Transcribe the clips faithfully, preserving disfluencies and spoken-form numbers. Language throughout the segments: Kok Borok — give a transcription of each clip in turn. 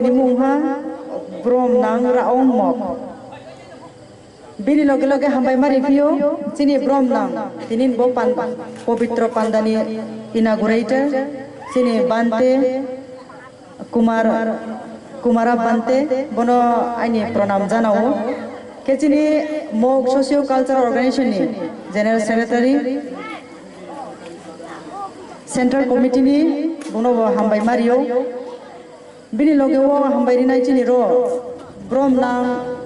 Ni mung ha Brom nang Raong Mok. Bini loge loge hambai mari phio chini Brom nang tinin bo pan, Pobitro Pandani inaugurator chini Bante Kumar, Kumara Bante, bono aini pranam janao. Khe chini Mok Socio Cultural Organization ni General Secretary, Central Committee ni bono bo hambai mario. Bini loge o hambai rinai chini ro Brom nang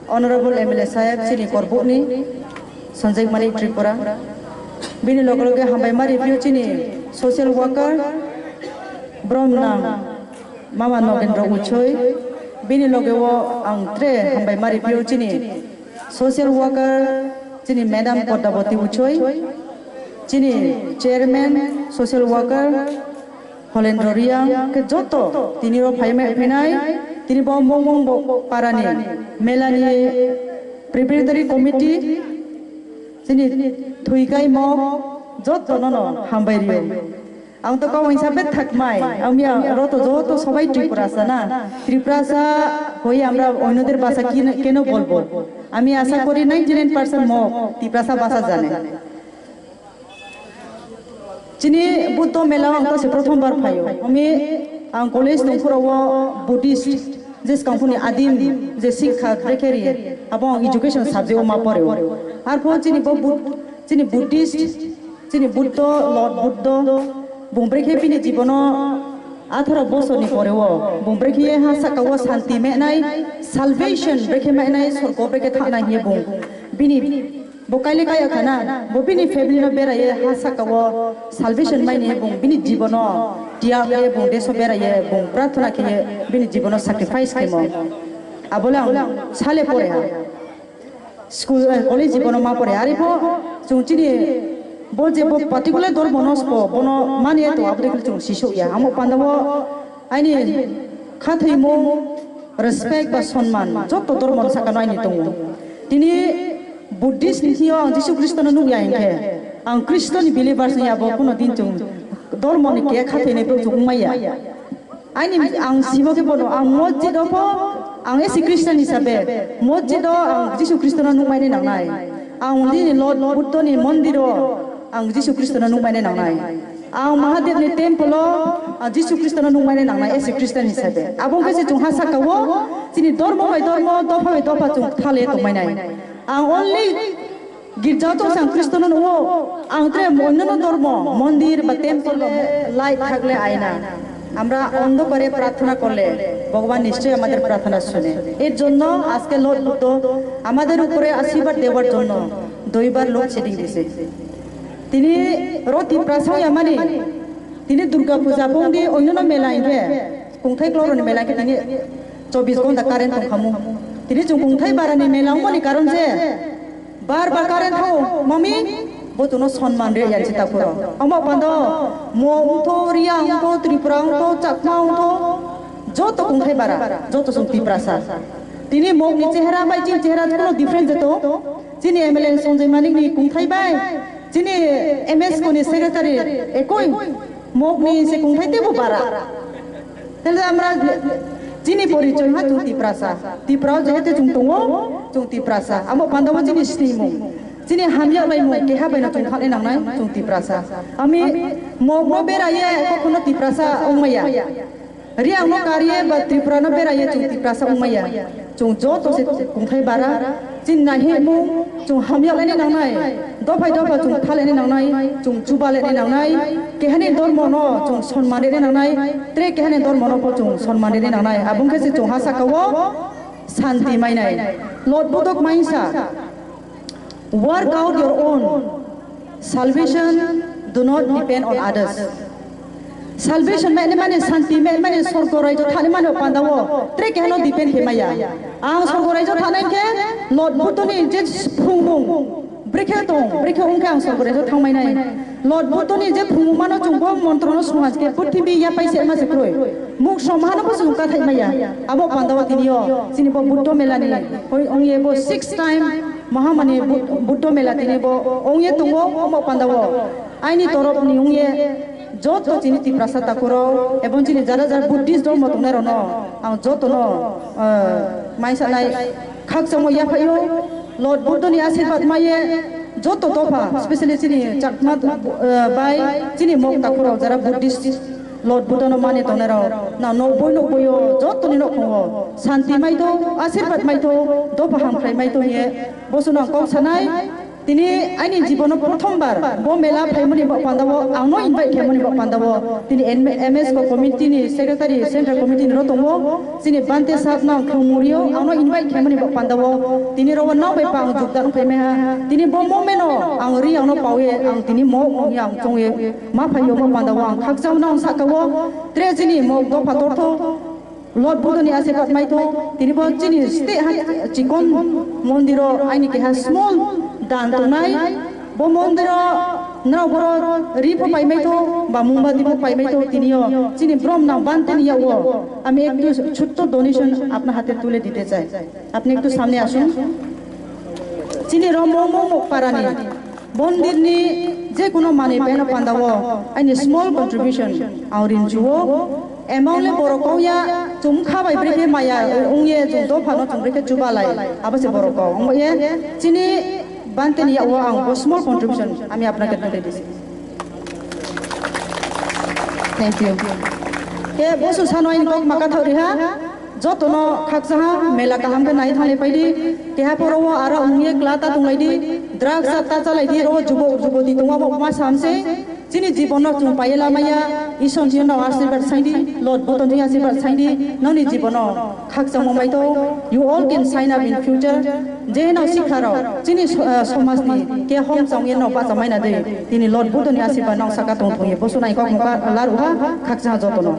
Honorable M L A saheb chini Korbuk ni Sanjay Manik Tripura. Bini loge loge hambai mari phio chini social worker Brom nang Mama Nogendra Uchoi. Bini loge o ang tre hambai mari phio chini social worker chini Madam Padmavati Uchoi, chini chairman social worker Holendra Riang, khe joto tini ro phaimai phinai, tini bo mong mong bo parani melani preparatory committee, chini thuikai mo joto nono hambai rio. Ang to kau insa bet thakmai, ang ya roto joto sobai Tripurasa na, Tripurasa hoi amra oinoder basa kino, keno bolbo. আমি আশা করি ninety nine percent Mok Tiprasa basa jane. Chini Buddho mela ang to se prothom bar phaio. Ami ang college tongphuru o Buddhist je skangphuni adim je sikha brekhe ri abo ang education subject o ma pore o. Arpho chini bo Bud-, chini Buddhist, chini Buddho, Lord Buddho, bung brekhe bini jibono atharo bosorni pore o bung brekhe ha saka o santi menai, salvation brekhe menai, sorgo brekhe thanai hiye bung bini Bo kaile kaya khana, bo bini family no beraye ha saka o salvation maini bung bini jibono tiya khe bung deso beraye bung prarthana khe bini jibono sacrifice khe mo. Abole ang sale pore ha. School, eh, college jibono ma pore. Ari bo chung chini bo je bo particular dormo no spo bono mani to abode khe chung sisok ya. Amo panda bo aini khathai mo respect ba sonman joto dormo no saka no aini tongo. Tini Buddhist ni thio ang Jisu Khristo no nukya hinkhe, ang Khristo ni believers ni abo kuno din chwng dormo ni khe khathoinai bwrwi chwng wngmaya. Aini ang simo khe bono, ang mosjid o pho, ang esi Christian hisabe, mosjid o ang Jisu Khristo no nukmani nangnai. Ang dini Lord Buddho ni mondir o ang Jisu Khristo no nukmani nangnai. Ang Mahadev ni temple o, ah, Jisu Khristo no nukmani nangnai esi Christian hisabe. Abo wngkha se chwng ha saka o, chini dormo bai dormo, dopha bai dopha chwng thale tongmai nai. Ang only girja to sang Khristo no nungo, ang tre onno no dormo, mondir ba temple o light thakle aina. আমরা অন্ধকারে প্রার্থনা করলে ভগবান নিশ্চয়ই আমাদের প্রার্থনা শুনে। এর জন্য আজকে লর্ড বুদ্ধ আমাদের উপরে আশীর্বাদ দেওয়ার জন্য দুইবার লোড শেডিং দিছে। Tini ro Tiprasa ya mani, tini Durga Puja bongdi onno no mela hinkhe, kungthai kloroni mela hinkhe tini chobbish ghonta current tongkhamu. Tini chwng kungthai barani mela wngmani karon je bar bar current thao mami bo chwngno sonman re yan sita phuro. Omo pando mo wngtho, Riya wngtho, Tripura wngtho, Chakma wngtho, joto kungthai bara, joto chwng Tiprasa. Tini mokni chehera bai chini chehera kuno different jeto. Chini M L A Sanjay Manik ni kungthai bai, chini M S koni secretary ekoi, mokni se kungthai tebo bara. Tele amra chini porichoi ha chwng Tiprasa. Tipra o jehetu chwng tongo, chwng Tiprasa. Amo pandao chini snimung. Chini hamya bai mung keha bai no chwng thane nangnai chwng Tiprasa. Ami mokno beraye kokno Tiprasa ongmaya. Riang no kariye ba Tripura no beraye chwng Tiprasa wngmaya. Chwng joto se kungthai bara, chini naihimung, chwng hamya laini nangnai, dophai dopha chwng thalaini nangnai, chwng chuba laini nangnai, kehani dormo no chwng sonman rwni nangnai, tre kehani dormo no bo chwng sonman rwni nangnai. Abong khe se chwng ha saka o santi mainai. Lord Budok mainsa. Work out your own. Salvation do not depend on others. Salvation mane mane santi mane mane sorgo raijo thani mane pandao tre kehno depend khe maya. Ang sorgo raijo thanai khe Lord Buddhoni je phungmung brekhe tong brekhe ongkhe ang sorgo raijo thangmai nai. Lord Buddhoni je phungmung mano chwng bo montro no swnga khe purthimbi yapai se ma se kroi. Muk somhano bo chwng kathai maya. Abo pandao tinio chini bo Buddho melani hoi ongye bo six time Mahamani Bud-, Buddho mela tini bo ongye tongo, omo pandao. Aini torop ni ongye Joto chini Tiprasa takurok ebong chini jara jara Buddhist dhormo tongnairokno ang jotono, ah, maisanai khakchangmo yaphaio. Lord Buddhani asirbat maiye joto dopha, specially chini Chakma, ah, bai chini Mok takurok jara Buddhist Lord Buddhano mani tongnairok na nokboi nokboio jotoni nokhongo santi maito, asirbat maito, dopha hamkrai maito hiye bosono ang kok sanai. Tini aini jibono prothom bar bo mela phaimani bo pandao angno invite khaimani bo pandao tini M S ko committee ni secretary, central committee ni ro tongo. Chini Bhante sahab no ang khulumrio, angno invite khaimani bo pandao tini ro nang bai pang jukdar phaimai ha. Tini bo moment o ang ri angno pawi ang tini mo ongya ang chongwi ma phaio bo pandao ang khakchang no ang sakao tre chini mo dopha tortho. Lord Buddhani asirbat maitho, tini bo chini state ha chikon mondiro aini keha small dan tongnai. Bo mondiro nrao boro ri pho pai maitho, ba mungbati pho pai maitho, tiniyo chini brom nang Bhante ni yago. আমি একটু ছোট্ট donation আপনার হাতে তুলে দিতে চাই। আপনি একটু সামনে আসুন। Chini ro mong mong mok parani. Mondir ni je kuno manwi paino pandao aini small contribution ang rinchuo. Amount le borok kau ya, chum kha bai brekhe maya ong ye, chum dopha no chum brekhe chuba lai, abo se borok kau. Ong ye chini Bhante ni yago ang bo small contribution ami apnake tude disi. Thank you. Ke bosu sano aini kok maka thori ha. Jotono khakchaha mela kaham khe nai thanglai paidi. Keha poro o aro wngye kla ta tonglaidi, drugs ta chalaidi, ro jubo juboti tongma bo ma samse. Chini jibono chwng paye lamaya, Isor ni no asirbat saidi, Lord Buddha ni asirbat saidi, noni jibono khakchangmo maito. You all can sign up in future. Je no sikharok chini so-, ah, somajni ke hom chongye no bachamaina de. Tini Lord Buddha ni asirbat nang saka tong thongye bosu nai kok moka laruha khakchaha jotono.